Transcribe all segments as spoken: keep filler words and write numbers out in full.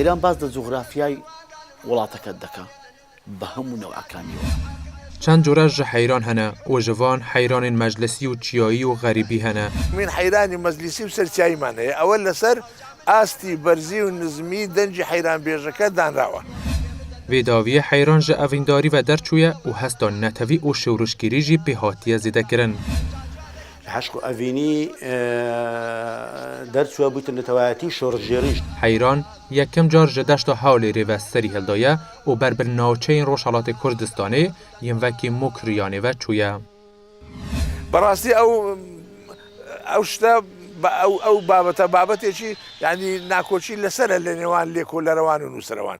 حەیران باس لە جوغرافیای وڵاتەکەت دەکا بە هەموو نەوعەکانیەوە. چەند جۆرە ji heyran hene û ji van heyranên meclisî û çiyayî û xerîbî hene. Min heyranî meclisî û ser çiyayîman heye. Ew lê ser astî berzî û nizmî dengê heyranbêjeke danrawa. Vê dawiyê heyran ji evîndarî ve derçûye û hesta netewî û şorişgêrî jî pê hatiye zêdekirin. Eşq û evînî, e, derçûye bûyî netewayetî û şorişgêrî jî. Heyran yekem car ji deşta Hewlêrê ve serî hildaye û ber bi navçeyên Rojhelatê Kurdistanê yên wekî Mûkriyanê ve çûye. Bi rastî ew, ew şte, ew, ew babete, babetêkî, yanî nakoçî li ser e li nêwan lêkolêneran û nûserewan.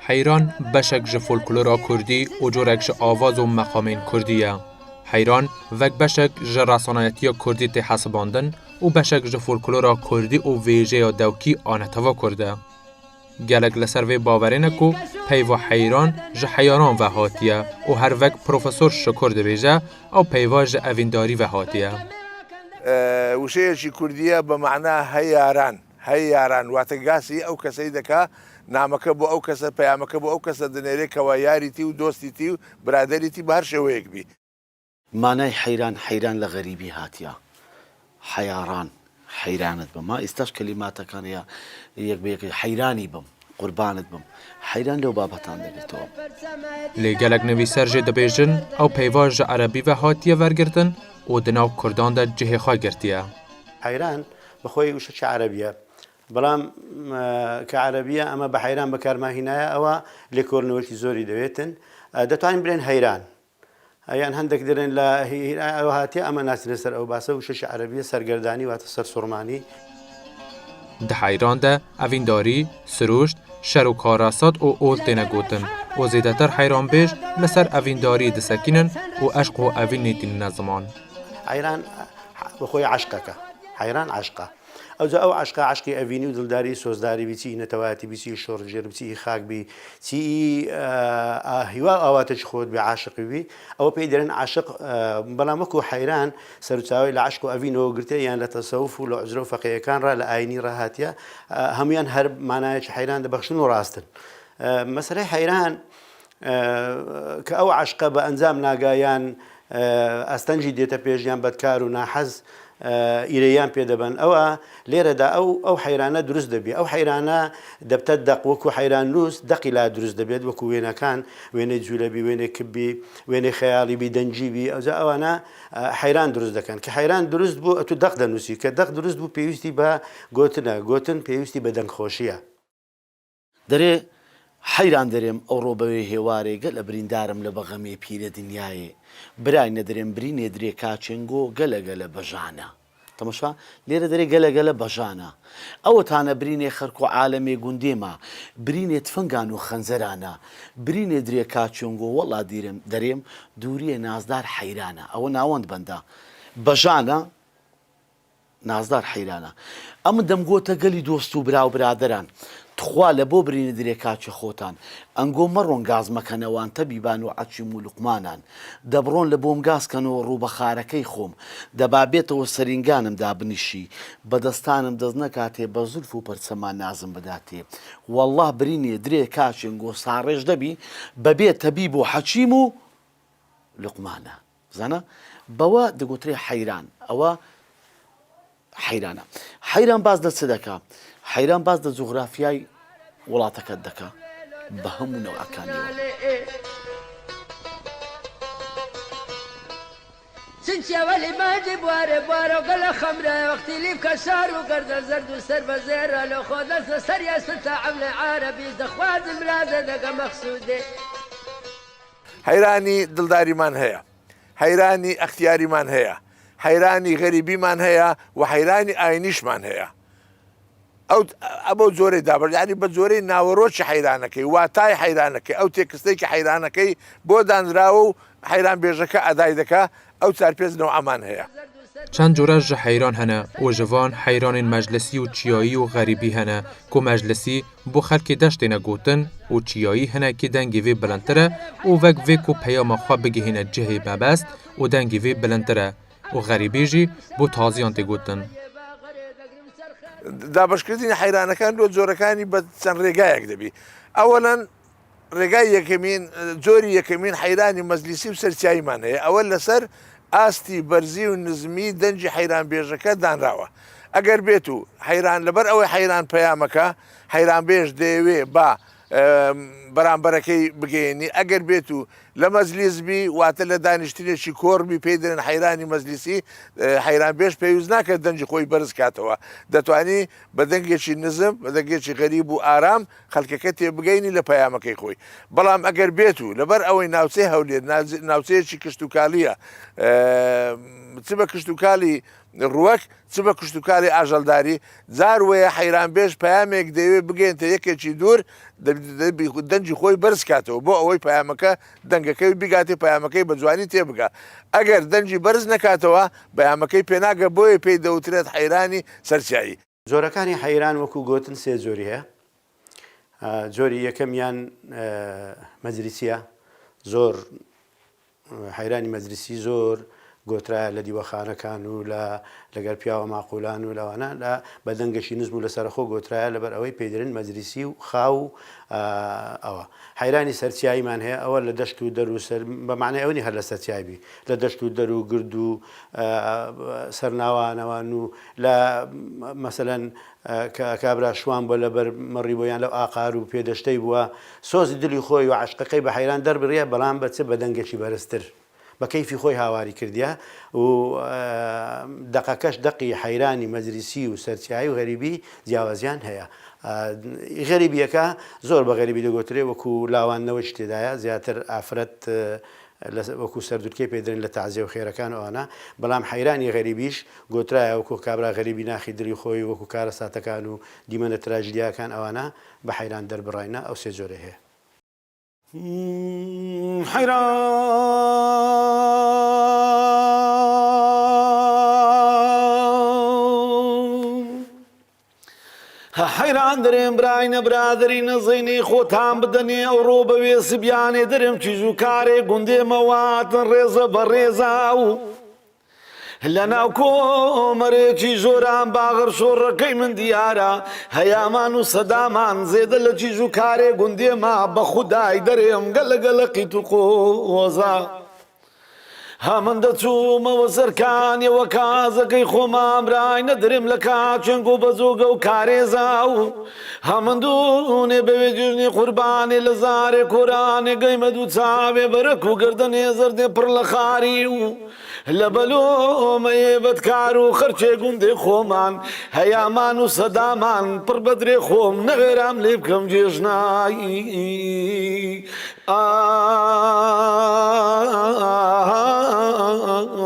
Heyran beşek ji folklora kurdî û corek ji avaz û meqamên kurdî ye. Heyran wek beşek ji resanayetiya kurdî tê hesibandin û beşek ji folklora kurdî û vêjeya dewkî a neteva kurd e. Gelek li ser vê bawerê ne ku peyva heyran ji heyaran ve hatiye û her wek Profesor Şukur dibêje, ew peyva ji evîndarî ve hatiye. E, wişeyekî kurdî ye bi mana heyaran. Heyaran, wate gasî ew keseyî deka, nameke bo ew kese, peyameke bo ew kese dinêrê kewa yarî tî û dostî tî û biraderî tî bi her şêweyek bî. Manay heyran, heyran li xerîbî hatiya. Heyaran, heyran dibim. Ha, îstaş kelîmatekan ya yek bi yek, heyranî bim, qurban dibim. Heyran lê babetan digirtibim. Lê gelek nivîser jê dibêjin, ew peyva ji erebî ve hatiye vergirtin û di nav kurdan de cihê xwe girtiye. Heyran bi xwe wişekî erebî ye. Belam, e, ke erebî ye, ema bi heyran bi kar me hînaye, ewa lêkolînewekî zorî dewêtin. E, detwanîn bilên heyran. Yan hendek dirin la hî-, hî-, ew hatiye, ema nasîne ser ew base û şeşî erebî ye, sergerdanî, wate sersormanî. Di heyran de evîndarî, sirûşt, şer û karasat û ol têne gotin û zêdetir heyranbêj li ser evîndarî disekînin û eşq û evînî tînine ziman. Heyran bi xwe eşqeke. Heyran eşq e. Ew ca ew eşqa, eşqî evînî û dildarî, sozdarî bî, çî netewayetî bî, çî şorjêr bî, çî xak bî, çî, e, a, hîwa û awatê ji xwe bî, aşiqî bî. Ew pê dirin aşiq, e, belam wekû heyran, ser û çavê li eşq û evîn û girtê, yan li tesewuf û li uzre û feqîyekan re, li ayînî re hatiye. E, hemûyan her manayekî heyran dibexşin û rast in. E, meseleyê heyran, e, ke ew eşqe bi encam nage yan, e, astencî dête pêş yan bedkar û nahez, e, îreyan pê dibin. Ew a lêre de ew, ew heyrane dirust dibî. Ew heyrane debte deq wekû heyran nûs deqî la dirust dibêt, wekû wênekan, wênê cûlebî, wênê kibbî, wênê xeyalî bî, dencî bî. Ew ca ewana, e, heyran dirust dikin. Ke heyran dirust bû, tu deq denûsî. Ke deq dirust bû, pêwîstî be gotin e. Gotin pêwîstî be dengxweşî ye. Derê heyran derêm ew ro bewê hêwarê gele birîndarim li bexemê pîrê dinyayê. Birayne derêm birînê dirê kaçên go gele gele bejane. Temaşa, lêre derê gele gele bejane. Ew tane birînê xerk û alemê gundê ma, birînê tfengan û xenzeran e. Birînê dirê kaçên go wela dîrem, derêm dûriyê nazdar heyran e. Ew navend benda. Bejane, Nazdar heyran e. Em dem gote gelî dost û bira û biraderan. Tuxwa le bo birîne dirê kaçê xotan. Engo meron gaz mekene wan tebîban û Hekîm û Luqmanan. Debron le bom gaz keno rû be xarekey xom. Deba bêtewe serînganim da binişî. Be destanim dest nekatê be zulf û perçeman nazim bidatê. Wallah birînê dirê kaçên go sarêj debî. Bebê tebîb û Hekîm û Luqman e. Zana? Bewa digotirê heyran. Ewa heyran e. Heyran baz de çi deka? Heyran baz de cografyay وڵاتەکەت دەکا بە هەموو نەوعەکانیەوە. چنچیە وەلی ماجی بوارێ بوارە گەلە خەمرە وەختی لیف کە شار و گەردە زەرد و سەر بە زێرە لە خۆ دەست لە سەر یاسن تا عەملێ عارەبی دەخوازم رازێ دەگە مەخسوودێ. حەیرانی دڵداریمان هەیە، حەیرانی ئەختیاریمان هەیە، حەیرانی غەریبیمان هەیە و حەیرانی ئاینیشمان هەیە. ئەو ئەمە جۆرەی دابەر یعنی بە جۆرەی ناوەڕۆکی حەیرانەکەی، واتای حەیرانەکەی، ئەو تێکستەی کە حەیرانەکەی بۆ دانراوە و حەیران بێژەکە ئەدای دەکا، ئەو چارپێز نەوعەمان هەیە. چەند جۆرە ji heyran hene û ji van heyranên meclisî û çiyayî û xerîbî hene ku meclisî bo xelkê deş têne gotin û çiyayî hinekî dengê vê bilindtir e û vek vê ku peyama xwe bigihîne cihê mebest û dengê vê bilindtir e û xerîbî jî bo taziyan tê gotin. دابەشکردنی حەیرانەکان لۆ جۆرەکانی بە چەند ڕێگایەک دەبی. ئەوەلەن ڕێگای یەکەمین، جۆری یەکەمین حەیرانی مەجلیسی و سەرچیاییمان هەیە. ئەوە لەسەر ئاستی بەرزی و نزمی دەنجی حەیرانبێژەکە دانراوە. ئەگەر بێت و حەیران لەبەر ئەوەی حەیران پەیامەکە، حەیرانبێژ دەیەوێ با بەرامبەرەکەی بگەیەنی، ئەگەر بێت و لە مەجلیس بی، واتە لە دانیشتنێکی کۆڕ بی، پێی دەرێن حەیرانی مەجلیسی. حەیرانبێژ پێویست ناکات دەنجی خۆی بەرز کاتەوە، دەتوانی بە دەنگێکی نزم، بە دەنگێکی غەریب و ئارام خەلکەکە تێبگەینی لە پەیامەکەی خۆی. بەڵام ئەگەر بێت و لەبەر ئەوەی ناوچەی هەولێر ناوچەیەکی کشتوکاڵیە، چ بە کشتوکاڵی ڕووەک، چ بە کشتوکاڵی ئاژەڵداری، جار وەیە حەیرانبێژ پەیامێک دەیەوێ بگەێنتە یەکێکی دوور، دەبی دەنجی خۆی بەرز کاتەوە بۆ ئەوەی پەیامەکە، دەنگەکەی بیگاتێ پەیامەکەی بە جوانی تێبگا. ئەگەر دەنجی بەرز نەکاتەوە، پەیامەکەی پێناگە، بۆیە پێی دەوترێت حەیرانی سەرچیایی. جۆرەکانی حەیران وەکو گۆتن سێ جۆری هەیە. جۆری یەکەمیان مەجلیسیە، زۆر حەیرانی مەجلیسی زۆر گۆترایە لە دیوەخانەکان و لە لەگەر پیاوە ماقولان و لەوانە لە بە دەنگەشی نزم و لەسەرخۆ گۆترایە لەبەر ئەوەی پێدرن مەجلیسی و خاو و ئەوە حەیرانی سەرچیاییمان هەیە ئەوە لە دەشت و دەر و سەر بە معنی ئەوەنی هەر لە سەرچیایبی لە دەشت و دەر و گرد و سەرناوانەوان و لە مەسەەن کە کابرا شوان بۆ لەبەر مەڕی بۆ یان لەو ئاقار و پێدەشتەی بووە سۆزی دلی خۆی و عەشقەکەی بە حەیران دەربڕیە بەڵام بە چ بە دەنگێکی بەرزتر بە کەیفی خۆی هاواری کردیە و دەقەکەش دەقی حەیرانی مەجلیسی و سەرچیایی و غەریبی جیاوازیان هەیە. غەریبیەکە زۆر بە غەریبی دەگۆترێ وەکو لاوانەوەش تێدایە زیاتر ئافرەت وەکو سەردولکەی پێدرێن لە تەعزیە و خێرەکان ئەوانە بەڵام حەیرانی غەریبیش گۆترایە وەکو کابرا غەریبی ناخی دری خۆی وەکو کارەساتەکان و دیمەنە تراژیدیاکان ئەوانە بە حەیران دەربڕاینە ئەو سێ جۆرە هەیە. حەیران حەیران درێن براینە برادری نەزەینەی خۆتان بدەنێ ئەوڕۆ بەوێ سبیانێ درێم چیژ و کارێ گوندێ مەواتن ڕێزە بە ڕێزا و لە ناو کۆمەرێکی ژۆران باغڕ شۆڕەکەی من دیارە هەیامان و سەدامان زێدە لە چیژ و کارێ گوندێما بە خودای دەرێم گەلە گەلەقیت و قۆزە هەمن دەچوومەوە سەرکانیەوە کازەکەی خۆمان برای نەدرێم لە کاچێنگ و بەزۆگە و کارێزا و هەمن دوونێ بەوێ جژنی قوربانێ لە زارێ کۆرانێ گەیمە دوو چاوێ بەرەک و گردنێ زەردێ پڕ لە خاری و لە بەلۆمەیێ بەدکار و خەرچێ گوندێ خۆمان هەیامان و سەدامان پڕ بەدرێ خۆم نەغێرام لێ بکەم جێژنایی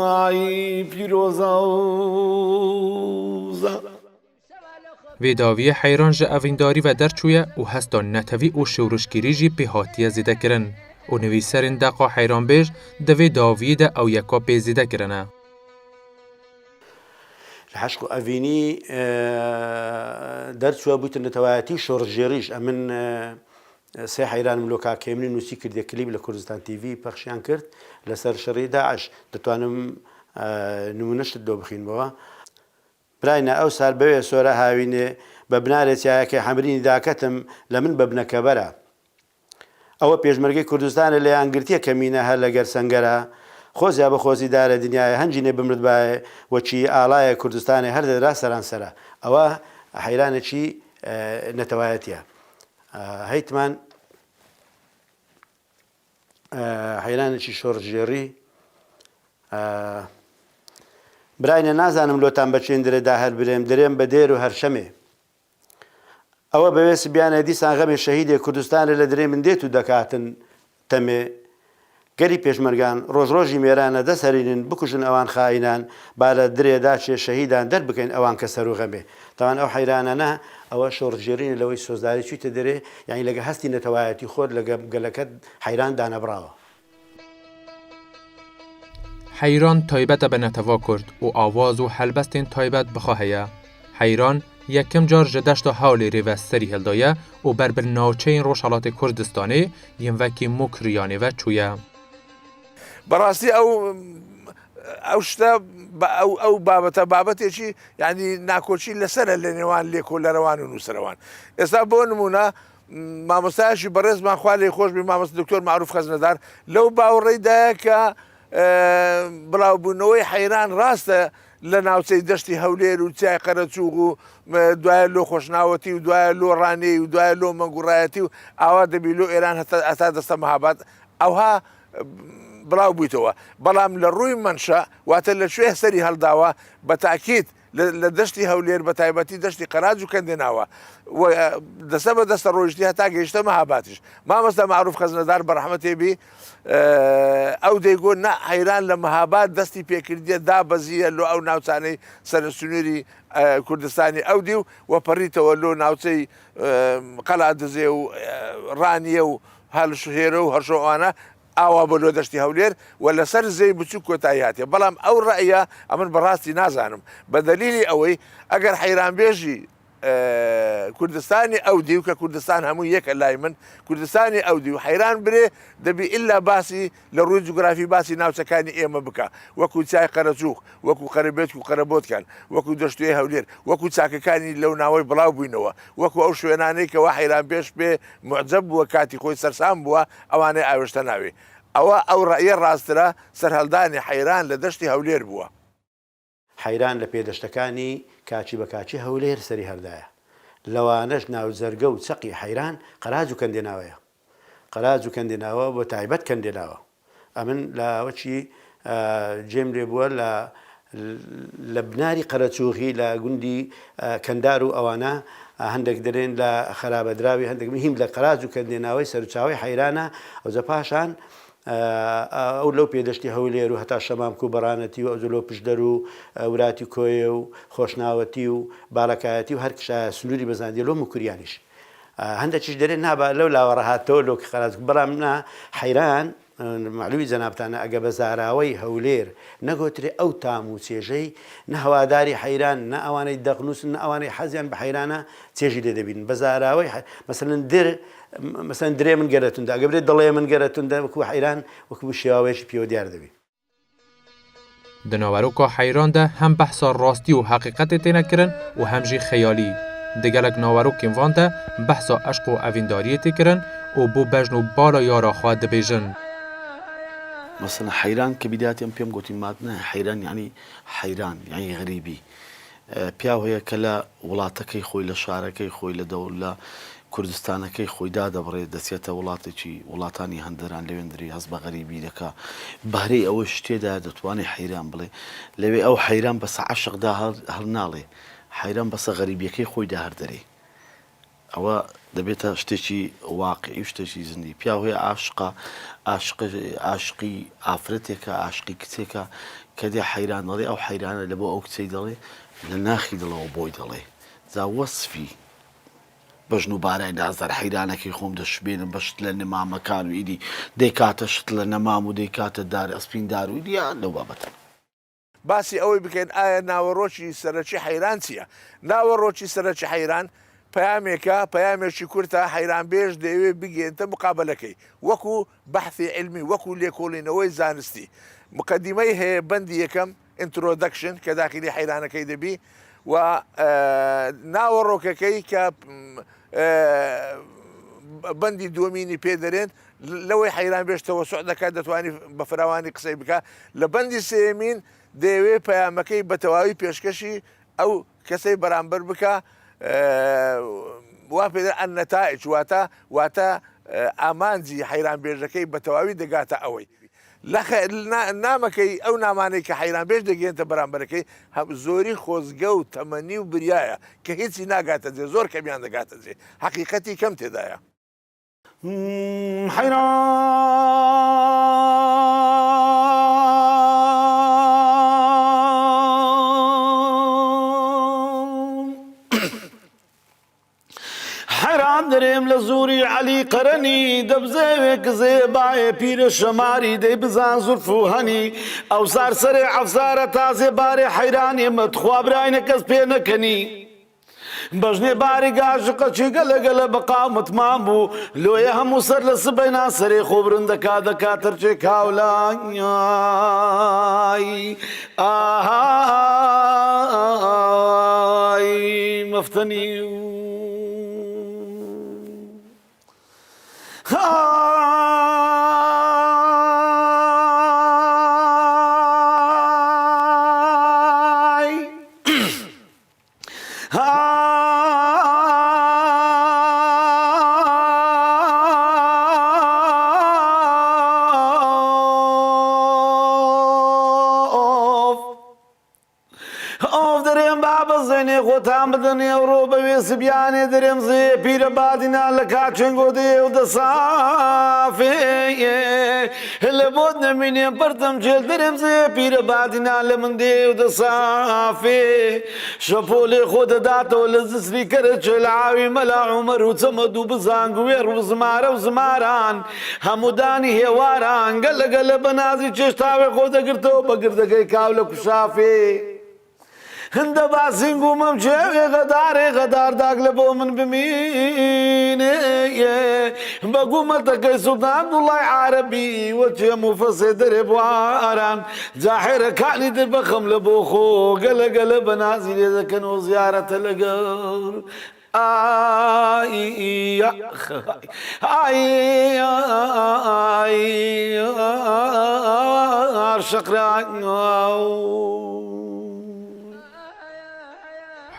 ئای پیرۆزە و Vê dawiyê heyran ji evîndarî ve derçûye û hesta netewî û şewrişgirî jî pê hatiye zêdekirin û nivîserên deqa heyranbêj di vê dawiyê de ew yeka pê zêde kirine. Li heşq û evînî derçûye bûtin netewayetî û şorişgêrî jî. Em in sê heyran min lo kak Hêminî nûsî kirdiye klîp li Kurdistan T V pexşiyan kir li ser şerê DAIŞ. Ditonim nimûne ji te do bixînmەوە. Birayne ew sar bewê sore hawînê be binarê çiyayekê Hemrînî daketim le min be binekebera. Ew e pêşmergê Kurdistane lê yan girtiye kemîne her leger sengera. Xozya bi xozî dare dinyayê hencînê bimridbayê weçî alayê Kurdistanê her dera seran sera. Ew e heyranekî netewayetî ye. ئە، هەیتمان، ئە، حەیرانێکی شۆڕژێڕی، ئە، براینە، نازانم لۆتان بە چێن درێ دا هەر برێم، درێم بە دێر و هەرشەمێ. ئەوە بەوێ سبیانە دیسان غەمێ شەهیدێ کوردستانێ لە درێ من دێت و دەکاتن تەمێ. گەلی پێشمەرگان ڕۆژ ڕۆژی مێرانە دەسەرینن، بکوژن ئەوان خاینان، با لە درێدا چێ شەهیدان دەربکەین ئەوان کە سەر و غەمێ. تاوان ئەو حەیرانانە، ئەوە شۆڕژێرینە لەوەی سۆزداری چوویتە دەرێ، یعنی لەگە هەستی نەتەوایەتی خۆت لەگە گەلەکەت حەیران دانەبڕاوە. Heyran taybet e bi netewa Kurd û awaz û helbestên taybet bi xwe heye. Heyran yekem car ji deşta Hewlêrê ve serî hildaye û ber bi navçeyên Rojhelatê Kurdistanê yên wekî Mûkriyanê ve çûye. بەڕاستی ئەو ئەو شتە بە ئەو ئەو بابەتە بابەتێکی یعنی ناکۆچی لەسەرە لە نێوان لێکۆلەرەوان و نووسەرەوان. ئێستا بۆ نمونە مامۆستایەکی بەڕێزمان خوا لێی خۆش بی مامۆستا دکتۆر معروف خەزنەدار لەو باوەڕێیدایە کە بڵاوبوونەوەی حەیران ڕاستە لە ناوچەی دەشتی هەولێر و چیای قەرەچووغ و دوایە لۆ خۆشناوەتی و دوایە لۆ ڕانێی و دوایە لۆ مەنگوڕایەتی و ئاوا دەبی لۆ ئێران هەتا دەستە مەهاباد ئەوها بڵاو بوویتەوە، بەڵام لە ڕووی مەنشە، واتە لە کوێ سەری هەڵداوە، بە تاکید لە دەشتی هەولێر، بە تایبەتی دەشتی قەراج و کەندێناوە و دەستە بە دەستە ڕۆیشتی هەتا گەیشتە مەهاباتیش. مامۆستا مەعروف خەزنەدار بە ڕەحمەتێ بی، ئەو دەیگۆ نا، حەیران لە مەهابات دەستی پێکردیە، دابەزیە لۆ ئەو ناوچانەی سەرسنووری کوردستانی ئەو دی و وەپەڕیتەوە لۆ ناوچەی قەلادزێ و ڕانیە و هەلشهێرە و هەرشۆ ئەوانە ئاوا بۆ لۆ دەشتی هەولێر و لەسەر زێی بچووک کۆتایی هاتێ. بەڵام ئەو ڕەئیە ئەمن بەڕاستی نازانم، بە دەلیلی ئەوەی ئەگەر حەیرانبێژی کوردستانی ئەو دی و کە کوردستان هەموو یەکە لای من، کوردستانی ئەو دی و حەیران برێ، دەبی ئللا باسی لە ڕووی جوگرافی باسی ناوچەکانی ئێمە بکا، وەکو چای قەرەچووخ، وەکو قەرەبێتک و قەرەبۆتکان، وەکو دەشتوێ هەولێر، وەکو چاکەکانی لەو ناوەی بڵاو بووینەوە، وەکو ئەو شوێنانەی کەوا حەیرانبێژ پێ موعجەب بووە کاتی خۆی سەرسام بووە، ئەوانەی ئاوێشتە ناوێ. ئەوە ئەو ڕەئیە ڕاسترە سەرهەڵدانی حەیران لە دەشتی هەولێر بووە. حەیران لە پێدەشتەکانی کاچی بە کاچی هەولێر سەری هەردایە. لەوانەش ناوجەرگە و چەقی حەیران قەراج و کەندێناوەیە. قەراج و کەندێناوە بە تایبەت کەندێناوە. ئەمن لە وەچی جێم لێ بووە لە لە بناری قەرەچووغی لە گوندی کەندار و ئەوانە هەندێک دەرێن لە خەرابەدراوی هەندێک مهم لە قەراج و کەندێناوەی سەرچاوی حەیرانە. ئەوجە پاشان ئەو لەو پێدەشتی هەولێر و هەتا شەمام کوبەڕانەتی و ئەوجە لۆ پشدەر و وراتی کۆیە و خۆشناوەتی و باڵەکایەتی و هەر کشایە سنووری بەزاندی لۆ مکوریانیش هەندێکیش دەرێ نابا لەو لاوە ڕەهاتەوە لۆ کە قەراج بەڵام نا حەیران معلومی جەنابتانە ئەگە بە زاراوەی هەولێر نەگۆترێ ئەو تام و چێژەی نە هەواداری حەیران نە ئەوانەی دەغنووسن نە ئەوانەی حەزیان بە حەیرانە چێژی لێ دەبین بە زاراوەی مەسەلەن در مەسەلەن درێ من گەرە توندە ئەگە برێ دڵێ من گەرە توندە وەکو حەیران وەکو شێواوەیەکی پێوە دیار دەبی. Di naveroka heyran de hem behsa rastî û heqîqetê têne kirin û hem jî xeyalî. Di gelek naverokên van de behsa eşq û evîndariyê tê kirin û bo bejn û bala yara xwe dibêjin. Mesela heyran ki bidayet em pêm gotî madne heyran yani heyran yani xerîbî. Piyav heye ke le welatekey xwe le şarekey xwe le dewla Kurdistanekey xwe dadebirê, destiyete welatê çî, welatani henderan lewên dirî hez be xerîbî deke. Behrê ew ştê de detwanê heyran bilê. Lewê ew heyran bese eşiq de her, her nalê. Heyran bese xerîbiyekey xwe de her derê. Ewe debête ştêkî waqiî, ştêkî zindî. Piya wê aşiqa, aşiqi, aşiqî afretêka, aşiqî kitêka, kedê heyran dalê, ew heyrane li bo ew kitey dalê, li naxî dile û boy dalê. Za wesfî. Bejn û barey nazer heyranekî xom de şibênin beşt le nemamekan û îdî dêkate şit le nemam û dêkate dar espîn dar û îdî ya lew babete. باسی ئەوەی بکەین ئایا ناوەڕۆکی سەرەکی حەیران چییە؟ ناوەڕۆکی سەرەکی حەیران پەیامێکە، پەیامێکی کورتە، حەیرانبێژ دەیەوێ بگەێنتە مقابەلەکەی وەکو بەحثی علمی، وەکو لێکۆڵینەوەی زانستی. مقەدیمەی هەیە، بەندی یەکەم، introduction، کە داخلی حەیرانەکەی دەبی و ناوەڕۆکەکەی کە بەندی دووەمینی پێ دەرێن، لەوەی حەیرانبێژ تەوەسوع دەکات دەتوانی بە فراوانی قسەی بکات. لە بەندی سێیەمین دەیەوێ پەیامەکەی بە تەواوی پێشکەشی ئەو کەسەی بەرامبەر بکا. وا پێ دەڵێن النتائج، واتە، واتە، ئە، ئامانجی حەیرانبێژەکەی بە تەواوی دەگاتە ئەوەی. لە خە-، نا-، نامەکەی، ئەو نامانەی کە حەیرانبێژ دەگەێنتە بەرامبەرەکەی، هەم زۆری خۆزگە و تەمەنی و بریایە کە هیچی ناگاتە جێ، زۆر کەمیان دەگاتە جێ. حەقیقەتی کەم تێدایە. حەیران. حەیران دەرێم لە زووری عەلی قەرەنی، دەبزێوێ کزێ باێ پیرە شەماری، دەی بزان زولف و هەنی، ئەو سار سەرێ ئەفزارە تازێ بارێ حەیرانێ مە، تخوا براینە کەس پێ نەکەنی. بەژنێ باری گاژقە چی گەلە گەلە بە قاومتمان بوو، لۆیە هەموو سەر لە سبەینا سەرێ خۆ برن دەکا دەکا تەرچێ کاولای. ئاهای مەفتەنی و های. ئۆف. ئۆف دەرێم بابە زێنێ خۆتان بدەنێ ئەوڕۆ بەوێ سبیانێ دەرێم زێ پیرە بادینا لە کاچێنگۆ دێ و دەسافێ. لە بۆت نەمینێ پرتم جێل دەرێم زێ پیرە بادینا لە من دێ و دەسافێ. شەپۆلێ خۆ دەداتەوە لە زسری کەرە چێل ئاوی مەلا عومەر و چەمە دوو بزانگ و وێڕ و زمارە و زماران. هەموو دانی هێواران گەلە گەلە بە نازی چێشتاوێ خۆ دەگرتەوە بە گردەکەی کاو لە کوشافێ. هندە باسینگ و مەم چێوێ غەدارێ غەدار داگ لە بۆ من بمینێ. بە گومەتەکەی سوڵتان دوڵای عارەبی وەچێ موفەسێ دەرێ بواران. جاحێرەکانی در بەخەم لە بۆ خۆ گەلە گەلە بە نازی لێ دەکەن و زیارەتە لەگەڵ. ئای، ئای، ئای، ئار شەقران.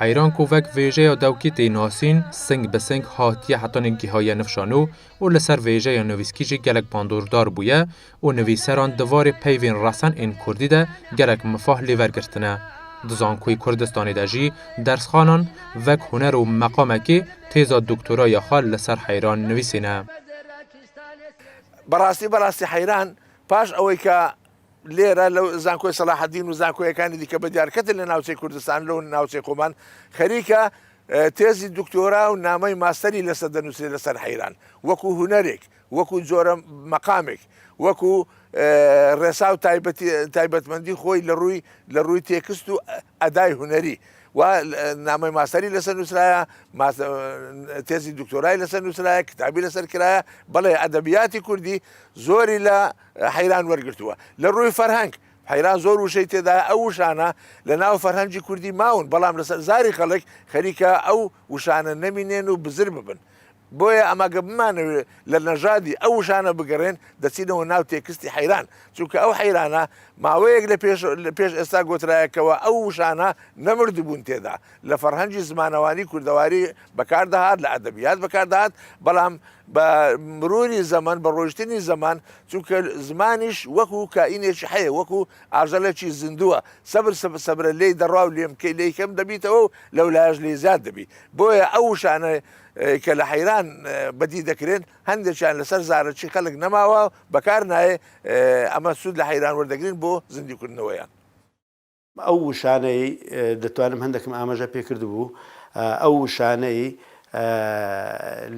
Heyran ku vek vêjeya dewkî tê nasîn, sing bi sing hatiye hetanî gihaye nifşano û li ser vêjeya nivîskî jî gelek bandordar bûye û nivîseran di varê peyvên resen ên kurdî de gelek mifah lê vergirtine. Di Zankoyê Kurdistanê de jî dersxanan vek huner û meqamekê têza doktoraya xwe li ser Heyran nivîsîne. بەڕاستی بەڕاستی حەیران پاش ئەوەی کە لێرە لەو زانکۆی سەلاحەدین و زانکۆیەکانی دیکە بە دیارکەتە لە ناوچەی کوردستان لەو ناوچەی خۆمان خەریکە تێزی دکتۆرا و نامەی ماستەری لەسەر دەنووسێ لەسەر حەیران وەکو هونەرێک وەکو جۆرە مەقامێک وەکو ڕێسا و تایبەتمەندی خۆی لە ڕووی لە ڕووی تێکست و ئەدای هونەری و نامەی ماستەری لەسەر نووسرایە، تێزی دکتۆرای لەسەر نووسرایە، کتابی لەسەر کرایە، بەڵێ ئەدەبیاتی کوردی زۆری لە حەیران وەرگرتووە. لە ڕووی فەرهەنگ، حەیران زۆر وشەی تێدایە، ئەو وشانە لە ناو فەرهەنگی کوردی ماون، بەڵام لەسەر زاری خەڵک خەریکە ئەو وشانە نەمینێن و بزر ببن. بۆیە ئەمە گە بمانەوێ لە نەژادی ئەو وشانە بگەڕێن دەچینەوە ناو تێکستی حەیران، چونکە ئەو حەیرانە ماوەیەک لە پێش لە پێش ئێستا گۆترایەکەوە ئەو وشانە نەمردبوون تێدا، لە فەرهەنگی زمانەوانی کوردەواری بەکاردەهات، لە ئەدەبیات بەکاردەهات، بەڵام بە مروری زەمەن، بە ڕۆیشتنی زەمان، چونکە زمانیش وەکو کائینێکی حەیە، وەکو ئاژەڵێکی زیندووە، سەبر سەبرە لێی دەڕوا و لێم کەی لێی کەم دەبیتەوە و لەولایەش لێی زیاد دەبی. بۆیە ئەو وشانە کە لە حەیران بەدی دەکرێن، هەندێکیان لەسەر زارەکی خەڵک نەماوە و بەکار نایێ، ئەمە سوود لە حەیران وەردەگرین بۆ زیندووکردنەوەیان. ئەو وشانەی دەتوانم هەندێکم ئاماژە پێ کردبوو، ئەو وشانەی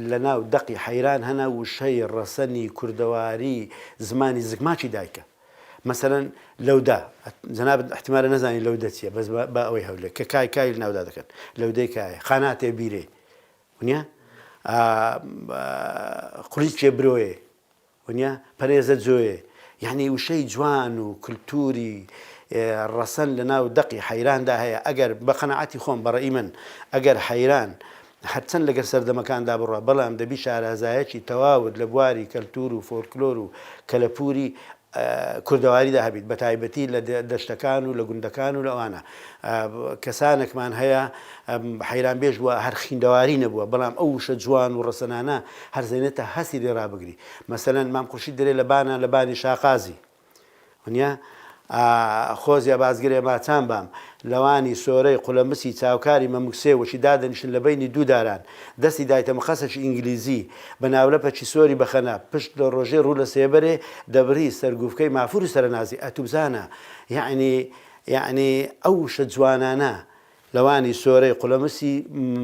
لە ناو دەقی حەیران هەنە وشەی ڕەسەنی کوردەواری زمانی زگماکی دایکە. مەسەلەن لەودا، جەنابت احتیمالە نەزانی لەودە چییە، بەس با ئەوەی هەولێر کە کای کای لە ناودا دەکەن، لەودەی کایە، قاناتێ بیرێ، ونیە؟ قولیچێ برۆیێ، ونیە؟ پەرێزە جۆیێ. یعنی وشەی جوان و کلتوری ڕەسەن لە ناو دەقی حەیراندا هەیە. ئەگەر بە قەناعەتی خۆم، بەڕێی من، ئەگەر حەیران هەرچەند لەگەر سەردەمەکاندا بڕوا، بەڵام دەبی شارازایەکی تەواوت لە بواری کەلتور و فۆلکلۆر و کەلەپوری ئە، کوردەواریدا هەبیت، بە تایبەتی لە دە-، دەشتەکان و لە گوندەکان و لە ئەوانە. ئە، کەسانێکمان هەیە، ئەم، حەیرانبێژ بووە، هەر خوێندەواری نەبووە، بەڵام ئەو وشە جوان و ڕەسەنانە هەر زەینێتە هەستی لێ ڕابگری. مەسەلەن، مام خورشید دەرێ لە بانە، لە بانی شاقازی. ونیا، ئا، خۆزیا بازگرێ ماچان بام، لەوانی سۆرەی قولەمسی چاوکاری مەموکسێ وەکی دادەنیشتن لە بینی دوو داران، دەستی دایتە مقەسەکی ئینگلیزی، بە ناولەپەکی سۆری بەخەنە، پشت لە ڕۆژێ ڕوو لە سێبەرێ، دەبڕی سەرگوفکەی مافور و سەرەنازی. ئەتوبزانە، یعنی، یعنی ئەو وشە جوانانە، لەوانی سۆرەی قولەمسی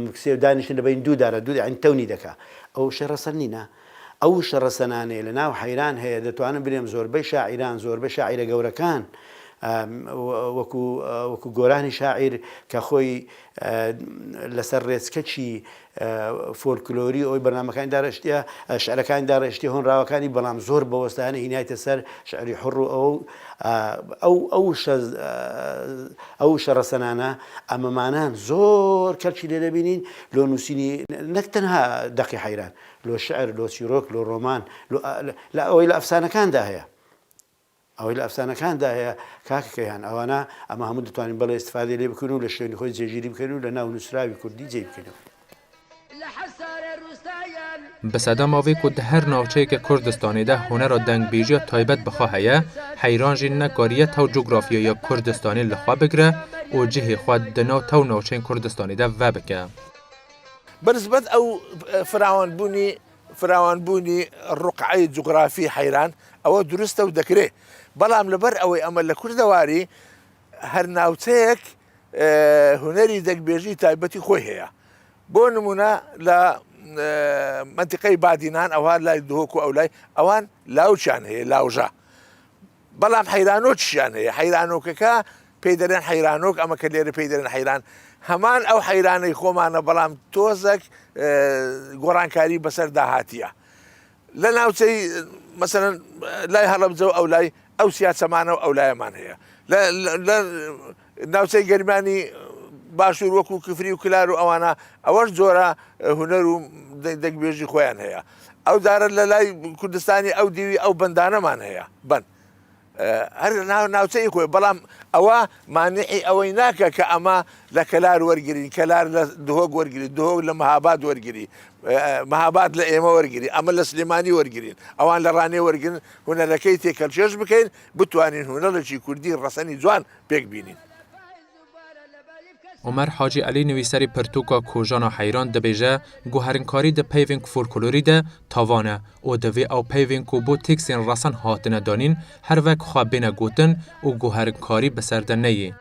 مکسێ دانیشتن لە بین دوو دارە، دوو، یعنی تەونی دەکا. ئەو شەڕەسەن نینە. ئەو شەڕەسەنانەیە لە ناو حەیران هەیە، دەتوانم بلێم زۆربەی شاعیران، زۆربەی شاعیرە گەورەکان، ئەم، وە-، وەکو، وەکو گۆرانی شاعیر کە خۆی، ئە، لەسەر ڕێچکەکی، ئە، فۆلکلۆری ئەوی بەرنامەکانی داڕێشتیە، ئە، شعرەکانی داڕێشتیە هۆنراوەکانی، بەڵام زۆر بەوەستانە هینایتە سەر شعری حڕ و ئەو، ئە، ئەو، ئەو شە-، ئە، ئەو شەڕەسەنانە ئەمەمانان زۆر کەلکی لێ دەبینین لۆ نووسینی نەک تەنها دەقی حەیران، لۆ شعر، لۆ چیرۆک، لۆ ڕۆمان، لۆ، لە، لە ئەوەی لە ئەفسانەکاندا هەیە. ئەوەی لە ئەفسانەکاندا هەیە، کاکە کەیهان، ئەوانە ئەمە هەموو دەتوانین بەڵێ ئیستیفادەی لێ بکەن و لە شوێنی خۆی جێگیری بکەن و لە ناو نووسراوی کوردی جێی بکەنەوە. Bi sedema vê ku di her navçeyeke Kurdistanê de hunera dengbêjiya taybet bi xwe heye, heyran jî nekariye tew cografyaya Kurdistanê li xwe bigire û cihê xwe di nav tew navçeyên Kurdistanê de vebike. Bi nisbet ew firawanbûnî, firawanbûnî ruqeyê cografî heyran, ewe durist e û dekirê. Belam li ber ewê eme li Kurdewarî her navçeyek hunerî dengbêjî taybetî xwe heye. Bo nimûne li mentiqeyê Badînan, ew ha lay Duhok û ew lay, ewan lawçiyan heye, lawja. Belam heyranokişiyan heye. Heyranokeke pê derên heyranok, eme ke lêre pê derên heyran. Heman ew heyraney xwe mane, belam tozek gorankarî beser de hatiye. Li navçeyî, meselen, lay Helebce û ew lay, ew siya çeman e û ew layeman heye. Li, li, li navçeyê Germîyanî, Başûr, wekû Kifrî û Kilar û ewana, ew jî cora huner û de-, dengbêjî xweyan heye. Ew dare li lay Kurdistanî ew dîwî ew bendaneman heye. Bend. Her nav-, navçeyî xwe, belam ewa manî'î ewey nake ke ema li Kelar wergirîn, Kelar li Duhok wergirî, Duhok li Mehabad wergirî, Mehabad li ême wergirî, eme li Silêmanî wergirîn, ewan li Ranê wergirin, hunerekey têkelçêj bikeyn, bitwanîn hunerekî kurdî resenî ciwan pêk bînîn. Omer Hacî Elî, nivîserê pirtûka Kojana Heyran, dibêje, guherinkarî di peyvên folklorî de tavan e û divê ew peyvên ku bo têksên resen hatine danîn her wek xwe bêne gotin û guherinkarî bi ser de neyê.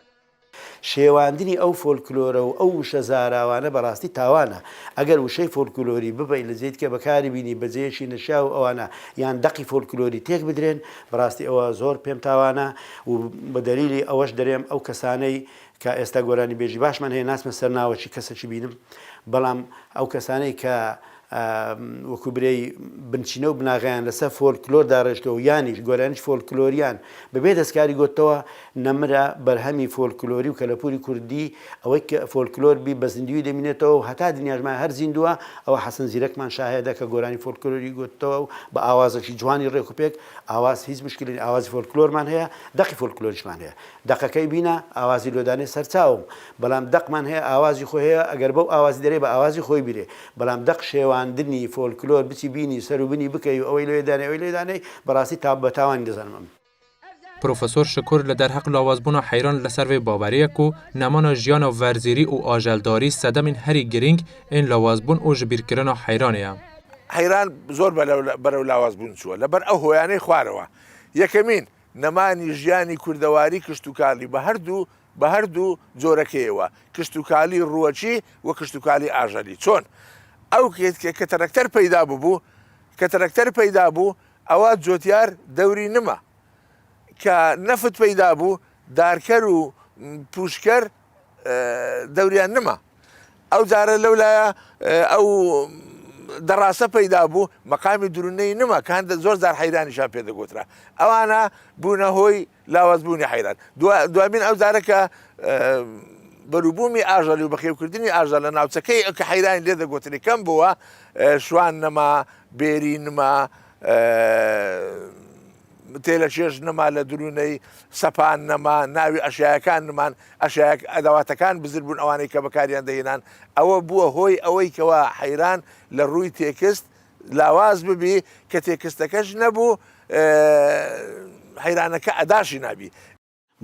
Şêwandinî ew folklore û ew wişe zarawane bi rastî tawan e. Eger wişeyê folklorî bibey li cêyî dike bekarî bînî, bi cêyekî neşya û ewana yan deqî folklorî têk bidrên, bi rastî ewa zor pêm tawan e û bi delîlî ewe ji derêm ew kesaney ke êsta goranîbêjî baş man heye, nasme ser navekî kesekî bînim. Belam ew kesaney ke, em, wekû birêy binçîne û binaxeyan li ser folklor dareşte û yanî ji goranî folkloriyan bi bê destkarî gotitewe, nemira berhemî folklorî û kelepûrî kurdî, ewek ke folklor bî, be zindî wî demînetewê û heta dinya ji me her zîndu e, ew Hesen Zîrekman şahid e ke goranî folklorî gotitewe û bi awazekî ciwanî rêk û pêk, awaz hîç muşkilî nî, awazî folklorman heye, deqî folklorîşman heye. Deqekey bîne, awazî lodanê ser çaw im. Belam deqman heye, awazî xwe heye, eger bew awazî derê, bi awazî xwe bîrê. Belam deq şêwandinî, folklor, biçî bînî, ser û binî bikey û ewey lê danê, ewey lê danê, bi rastî ta-, bi tawanî dizanim em. Profesor Şikur li derheq lawazbûna heyran li ser vê bawerî ye ku nemana jiyana verzêrî û ajeldarî sedemên herî girîng ên lawazbûn û jibîrkirina heyranê ye. Heyran zor berew-, berew lawazbûn çûye. Li ber ew hoyanê xwarewa. Yekemîn, nemanî jiyanî kurdewarî kiştûkalî bi her du, bi her du corekeyê we. Kiştûkalî rûwekî û kiştûkalî ajelî. Çon? Ew ke, ke, ke terekter peyda bibû, ke terekter peyda bû, ewa cotyar dewrî nima. Ke neft peyda bû, darker û pûşker, e, dewriyan nima. Ew care lewlaya, e, ew derase peyda bû, meqamî durûneyî nima, ke hende zor car heyranîşan pê de gotira. Ewana bûne hoy lawazbûnê heyran. Dua-, duamîn ew care ke, e, berûbûmî ajelî û bixêwkirdinî ajel li navçekey ke heyranî lê de gotinê kem bûwa, e, şiwan nima, bêrî nima, e, تێلە چێژ نەما لە دروونەی، سەپان نەما، ناوی ئەشیایەکان نمان، ئەشیایەک ئەدەواتەکان بزر بوون، ئەوانەی کە بەکاریان دەهێنان. ئەوە بووە هۆی ئەوەی کەوا حەیران لە ڕووی تێکست لاواز ببی، کە تێکستەکەش نەبوو، ئێ، حەیرانەکە ئەداشی نابی.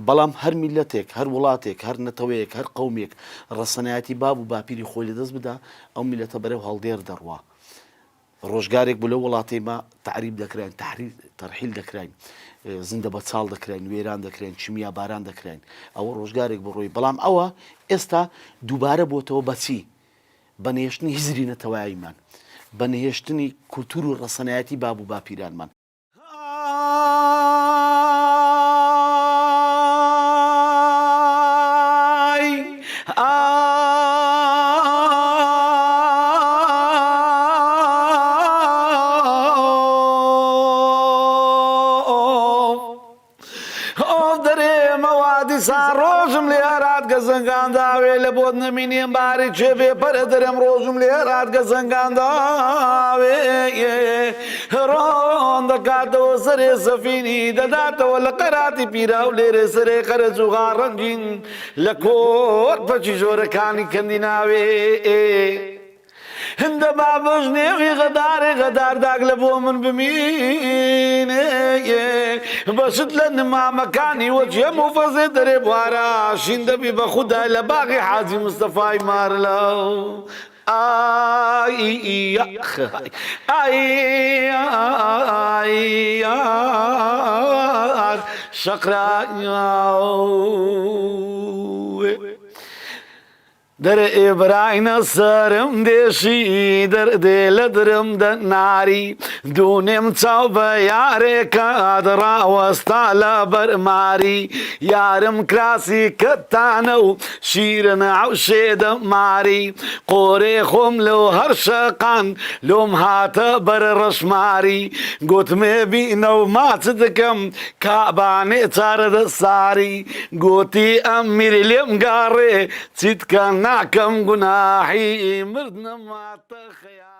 بەڵام هەر میلەتێک، هەر وڵاتێک، هەر نەتەوەیەک، هەر قەومێک ڕەسەنایەتی باب و باپیری خۆی لەدەست بدا، ئەو میلەتە بەرەو هەڵدێر دەڕوا. ڕۆژگارێک بوو لەو وڵاتەی ما تەعریب دەکراین، تەحری-، تەرحیل دەکراین، ئێ، زیندە بە چاڵ دەکراین، وێران دەکراین، چیمیاباران دەکراین. ئەوە ڕۆژگارێک بۆ ڕۆی. بەڵام ئەوە ئێستا دووبارە بۆتەوە بەچی؟ بە نەهێشتنی هیزری نەتەواییمان، بە نەهێشتنی کولتور و ڕەسەنایەتی باب و باپیرانمان. ئۆف دەرێ مەوا دیسان ڕۆژم لێ هەرات گە زەنگان داوێ لە بۆت نەمینێن باری چێ بێ پەرە دەرێم ڕۆژم لێ هەرات گە زەنگان داوێ ڕۆن دەکاتەوە سەرێ سەفینی دەداتەوە لە قەراتی پیرا و لێرێ سەرێ قەرەج و غاڕەنجین لە کۆر پەچی ژۆرەکانی کەندی ناوێ هەندە بابش نێوی غەدارێ غەدارداک لە بۆ من بمینێ بەشت لە نمامەکانی وەچیە موفەزێ دەرێ بوارە شین دەبی بە خودای لە باغی حاجی مستەفای مارلە ئای ئای ئای شەقرا دەرئێ براینە سەرم دێشی دەردێ لە درم دە ناری دوونێم چاو بە یارێکە دڕاوەستا لە بەرماری یارم کراسی کەتانە و شیرن عەوشێ دە ماری قۆرێ خۆم لەو هەر شەقان لۆم هاتە بەر ڕەشماری گوتمێ بینە و ماچ دکەم کابانێ چارەدە ساری گوتی ئەم میری لێم گاڕێ چیتکە ناکەم گوناحی مرد نەماتە خەیار